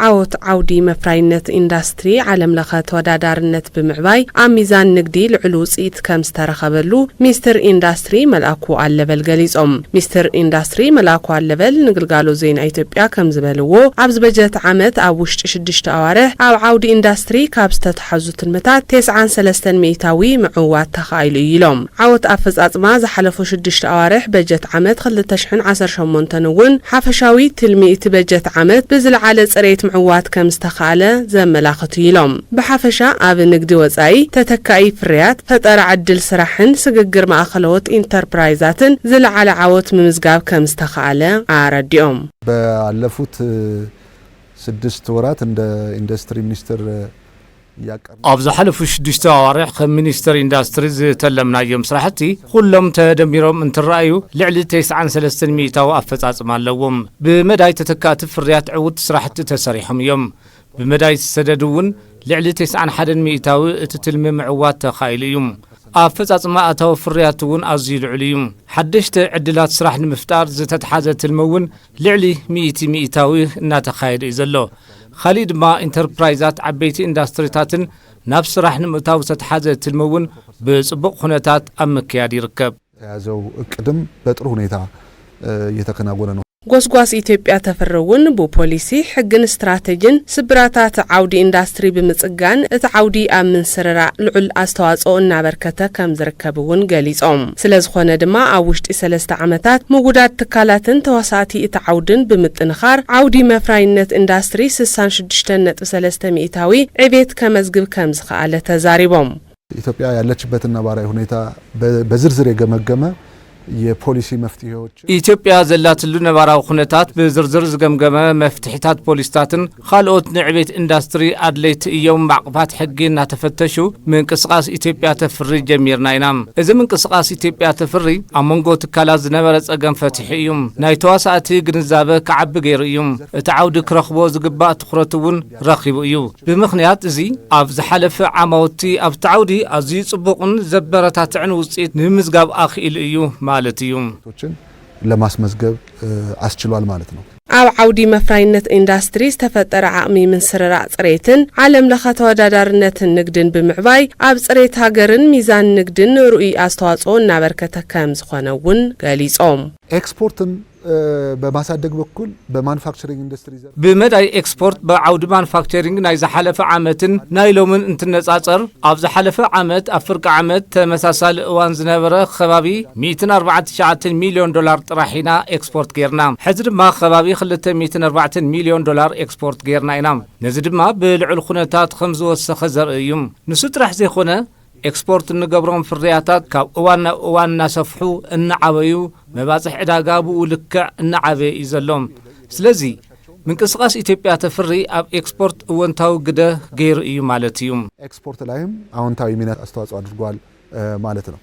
ዓወት ዓውዲ መፍራይነት ኢንዳስትሪ ዓለም ለኸ ተወዳዳርነት ብምዕባይ ኣብ ሚዛን ንግዲ ልዑል ውፅኢት ከም ዝተረኸበሉ ሚኒስትር ኢንዳስትሪ መልኣኩ ኣለበል ገሊፆም። ሚኒስትር ኢንዳስትሪ መልኣኩ ኣለበል ንግልጋሎት ዜና ኢትዮጵያ ከም ዝበልዎ፣ ኣብዚ በጀት ዓመት ኣብ ውሽጢ ሽዱሽተ ኣዋርሕ ኣብ ዓውዲ ኢንዳስትሪ ካብ ዝተተሓዙ ትልምታት ተስዓን ሰለስተን ሚእታዊ ምዕዋት ተኻኢሉ እዩ ኢሎም። ዓወት ኣፈፃፅማ ዝሓለፉ ሽዱሽተ ኣዋርሕ በጀት ዓመት ክልተ ሽሕን ዓሰርተ ሸሞንተን እውን ሓፈሻዊ ትልሚ እቲ በጀት ዓመት ብዝለዓለ ፅሬት ምዕዋት ከም ዝተኻኣለ ዘመላኽት እዩ ኢሎም። ብሓፈሻ ኣብ ንግዲ ወፃኢ ተተካኢ ፍርያት፣ ፈጠራ ዕድል ስራሕን ስግግር ማእኸለዎት ኢንተርፕራይዛትን ዝለዓለ ዓወት ምምዝጋብ ከም ዝተኻኣለ ኣረዲኦም። ባለፉት ስድስት ወራት እንደ ኢንዱስትሪ ሚኒስቴር ያቀር ኣብ ዝሓለፉ ሽዱሽተ ኣዋርሕ ከም ሚኒስቴር ኢንዳስትሪ ዝተለምናዮም ስራሕቲ ኩሎም ተደሚሮም እንትረኣዩ ልዕሊ ተስዓን ሰለስተን ሚእታዊ ኣፈፃፅማ ኣለዎም። ብመዳይ ተተካእቲ ፍርያት ዕውት ስራሕቲ ተሰሪሖም እዮም። ብመዳይ ዝሰደድ እውን ልዕሊ ተስዓን ሓደን ሚእታዊ እቲ ትልሚ ምዕዋት ተኻኢሉ እዩ። ኣፈፃፅማ ኣታዊ ፍርያት እውን ኣዝዩ ልዑል እዩ። ሓደሽተ ዕድላት ስራሕ ንምፍጣር ዝተትሓዘ ትልሚ እውን ልዕሊ ሚእቲ ሚእታዊ እናተኻየደ እዩ ዘሎ። ካሊእ ድማ ኢንተርፕራይዛት ዓበይቲ ኢንዳስትሪታትን ናብ ስራሕ ንምእታው ዝተትሓዘ ትልሚ እውን ብፅቡቕ ኩነታት ኣብ ምክያድ ይርከብ። የያዘው እቅድም በጥሩ ሁኔታ እየተከናወነ ነው። ጎስጓስ ኢትዮጵያ ተፍሪ እውን ብፖሊሲ፣ ሕግን ስትራተጂን ስብራታት ዓውዲ ኢንዳስትሪ ብምፅጋን እቲ ዓውዲ ኣብ ምንስርራእ ልዑል ኣስተዋፅኦ እናበርከተ ከም ዝርከብ እውን ገሊፆም። ስለዝኾነ ድማ ኣብ ውሽጢ ሰለስተ ዓመታት ምጉዳድ ትካላትን ተዋሳእቲ እቲ ዓውድን ብምጥንኻር ዓውዲ መፍራይነት ኢንዳስትሪ ስሳን ሽዱሽተን ነጥቢ ሰለስተ ሚእታዊ ዕቤት ከመዝግብ ከም ዝኸኣለ ተዛሪቦም። ኢትዮጵያ ያለችበትን ነባራዊ ሁኔታ በዝርዝር የገመገመ የፖሊሲ መፍትሄዎች ኢትዮጵያ ዘላትሉ ነባራዊ ኩነታት ብዝርዝር ዝገምገመ መፍትሒታት ፖሊስታትን ካልኦት ንዕቤት ኢንዳስትሪ ኣድለይቲ እዮም ማዕቕፋት ሕጊ እናተፈተሹ ምንቅስቓስ ኢትዮጵያ ተፍሪ ጀሚርና ኢና። እዚ ምንቅስቓስ ኢትዮጵያ ተፍሪ ኣብ መንጎ ትካላት ዝነበረ ፀገም ፈቲሑ እዩ። ናይ ተዋሳእቲ ግንዛበ ክዓቢ ገይሩ እዩ። እቲ ዓውዲ ክረኽቦ ዝግባእ ትኹረት እውን ረኺቡ እዩ። ብምኽንያት እዚ ኣብ ዝሓለፈ ዓማውቲ ኣብቲ ዓውዲ ኣዝዩ ፅቡቕን ዘበረታትዕን ውፅኢት ንምምዝጋብ ኣኽኢሉ እዩ ማለት እዩ። ችን ለማስመዝገብ አስችሏል ማለት ነው። ኣብ ዓውዲ መፍራይነት ኢንዳስትሪ ዝተፈጠረ ዓቕሚ ምንስርራእ ፅሬትን ዓለም ለኸ ተወዳዳርነትን ንግድን ብምዕባይ ኣብ ፅሬት ሃገርን ሚዛን ንግድን ርኡይ ኣስተዋፅኦ እናበርከተ ከም ዝኾነ እውን ገሊፆም። ኤክስፖርትን በማሳደግ በኩል በማኑፋክቸሪንግ ኢንዱስትሪ ዘርፍ ብመዳይ ኤክስፖርት ብዓውዲ ማኑፋክቸሪንግ ናይ ዝሓለፈ ዓመትን ናይ ሎምን እንትነፃፀር ኣብ ዝሓለፈ ዓመት ኣብ ፍርቂ ዓመት ተመሳሳሊ እዋን ዝነበረ ከባቢ ሚእትን ኣርባዓን ትሽዓተን ሚልዮን ዶላር ጥራሕ ኢና ኤክስፖርት ጌርና። ሕዚ ድማ ከባቢ ክልተ ሚእትን ኣርባዕተን ሚልዮን ዶላር ኤክስፖርት ጌርና ኢና። ነዚ ድማ ብልዑል ኩነታት ከም ዝወሰኸ ዘርኢ እዩ። ንሱ ጥራሕ ዘይኮነ ኤክስፖርት እንገብሮም ፍርያታት ካብ እዋን ናብ እዋን እናሰፍሑ እናዓበዩ መባፅሕ ዕዳጋ ብኡ ልክዕ እናዓበየ እዩ ዘሎ። ስለዚ ምንቅስቓስ ኢትዮጵያ ተፍሪ ኣብ ኤክስፖርት እወንታዊ ግደ ገይሩ እዩ ማለት እዩ። ኤክስፖርት ላይም አዎንታዊ ሚና አስተዋጽኦ አድርጓል ማለት ነው።